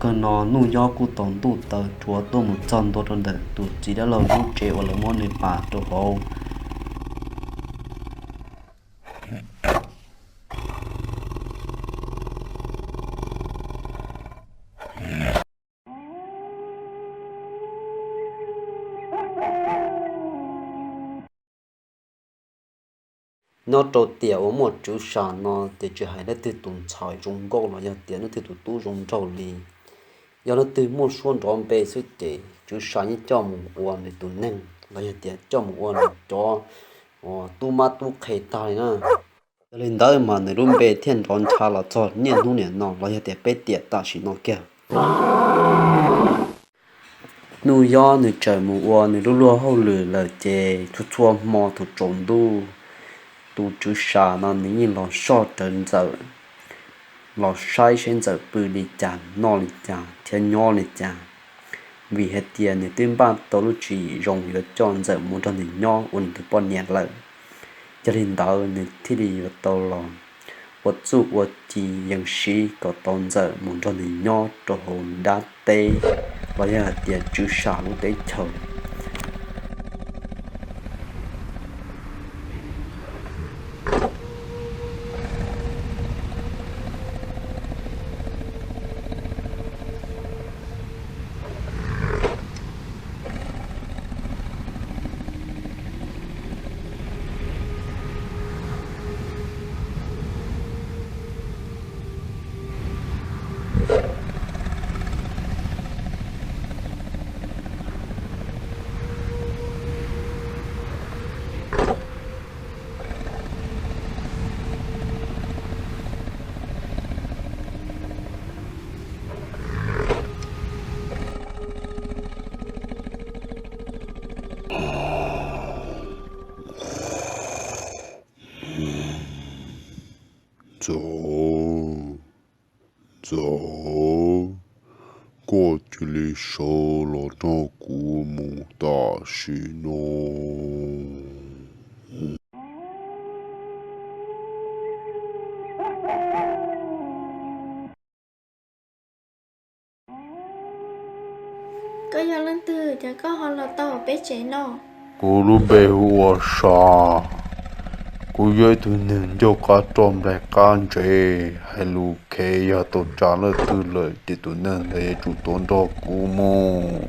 Thaum no Nuj Yob kuj tau ntuj taws rhuav tuaj mus txog ntua rau ntawm tus txiv dab laug lub tsev uas lawv muab nws pam rau hauv. Nyob rau tiam uas muaj Tswv Sam no ces tsis hais leej twg tus ntxhais zoo nkauj los yog tias leej twg tus tub zoo nraug li, yog leej twg muaj suab nrov npe xwb ces Tswv Sam yeej coj mus ua nws tus neeg los yog tias coj mus ua nws cov uas tub mab tub qhe tag li na. Yog li ntawd mas nws lub npe thiaj nrov ncha los txog niaj hnub niam no los yog tias peb tiam tam sim no kiag. Nuj Yob nws txawm mus ua nws lub luag hauj lwm lawm ces txhua txhua hmo thaum tsaus ntuj, tus Tswv Sam no nws yeej los soj rawv Ntxawm, los saib seb Ntxawm pw li cas noj li cas thiab nyob li cas, vim hais tias nws twb npaj tau lub tswv yim zoo yuav coj Ntxawm mus nrog nws nyob ua nws tus poj niam lawm. Yog li ntawd nws thiaj li yuav tau los ua txuj ua ci yees siv kom tau Ntxawm mus nrog nws nyob rau hauv dab teb los yog hais tias Tswv Sam lub teb chaws. Ntxawm, Ntxawm, koj cia li sawv los nrog kuv mus tam sim no. Koj yog leej twg, cas koj ho los tau peb tsev no? Kuv lub npe hu ua Sam. Kuv yog ib tug neeg ncauj qab roj nplaig qab ntsev, hais lus khev, yog tau tsa leej twg lawm ces tus neeg ntawd yuav tsum tuav nrog kuv mus.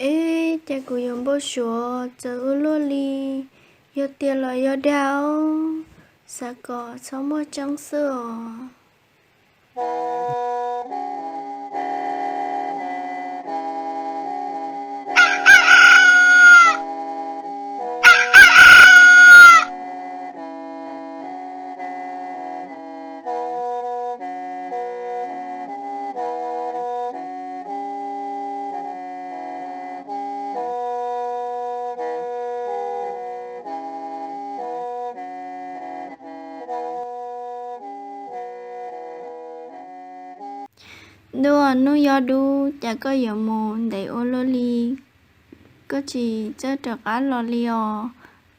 Eb, cas kuv yuav npau suav txawv ua luaj li, yog tiag los yog dag os, xav kom txhob muaj tseeb xwb os. Ntuj, Nuj Yob Dub, cas koj yuav mus ntev ua luaj li, koj tsis txawj rov qab los li os?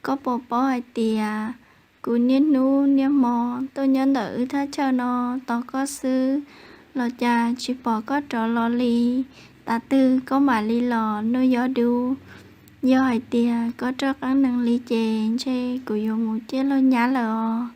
Koj puas paub hais tias kuv niaj hnub niaj hmo tuaj nyob ntawm wb thaj chaw no tos koj xwb, los cas tsis pom koj rov los li? Tav twg koj mam li los Nuj Yob Dub? Yog hais tias koj rov qab nees li ces ntshe kuv yuav mus ciaj laug nyab lawm os.